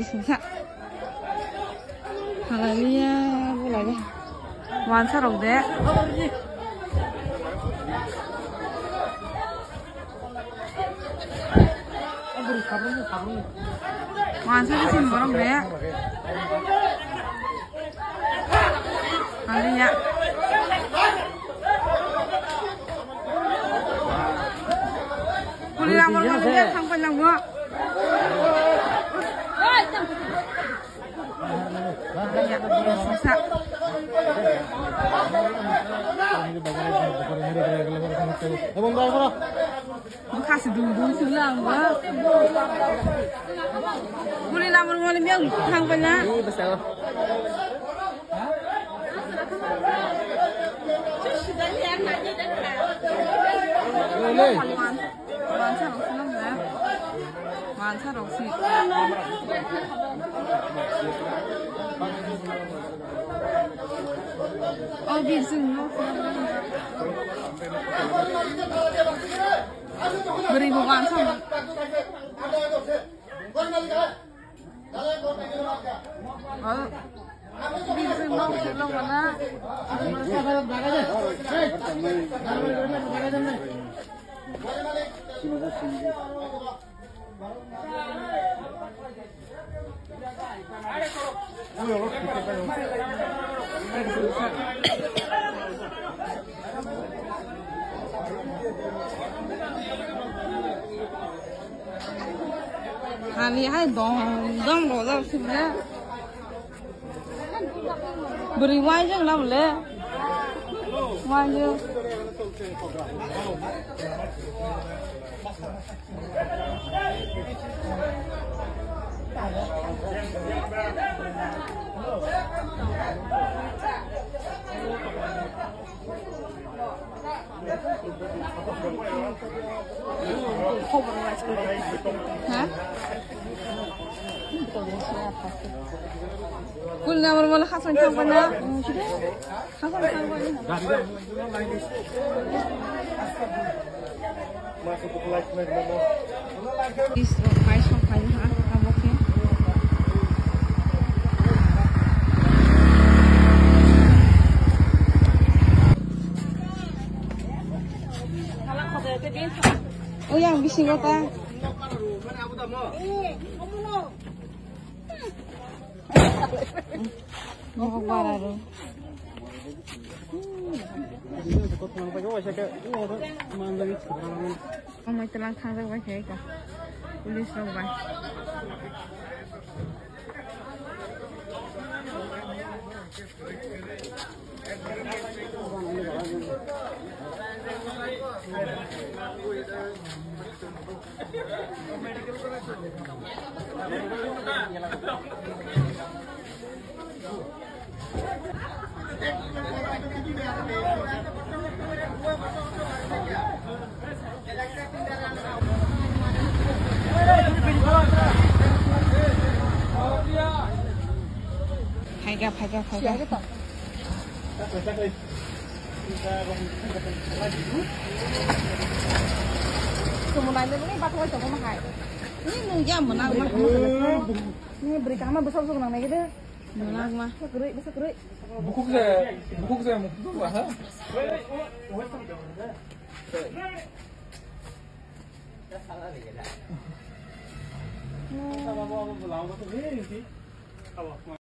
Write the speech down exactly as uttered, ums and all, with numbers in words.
Sungsa. Hallelujah, bulai de. Wansa rok de. Wansa de sin borok de. Hallelujah. Kuli lamor mo le thang pai lang mo. Khasi dum dum sila ang ba. Kuli lamor mo le miyang thang pai na. Mansa rok si. O bir sing no. Beri bukan sama. Hani hai dong dong rojak sibole. Bwrwi uaijak na bole. Uaijak. Ha? Kul namar mala khasang thang pai na. Khasang thang pai na. Is rok pai sok pai ha abo khe. Oyang bisingo ta. Nokbar aro. Omo tlang thangjak bai khe ka. Police rok bai. Phaikha, phaikha, phaikha. Chwng nainani bagwi tongo hai. Ni nungya mwnang ma. Ni bwrwi kaham bwsa bwsa nang nai de. Mwnang ma. Bwsa kwrwi, bwsa kwrwi. Bukhuk se, bukhuk se, bukhuk se, ha?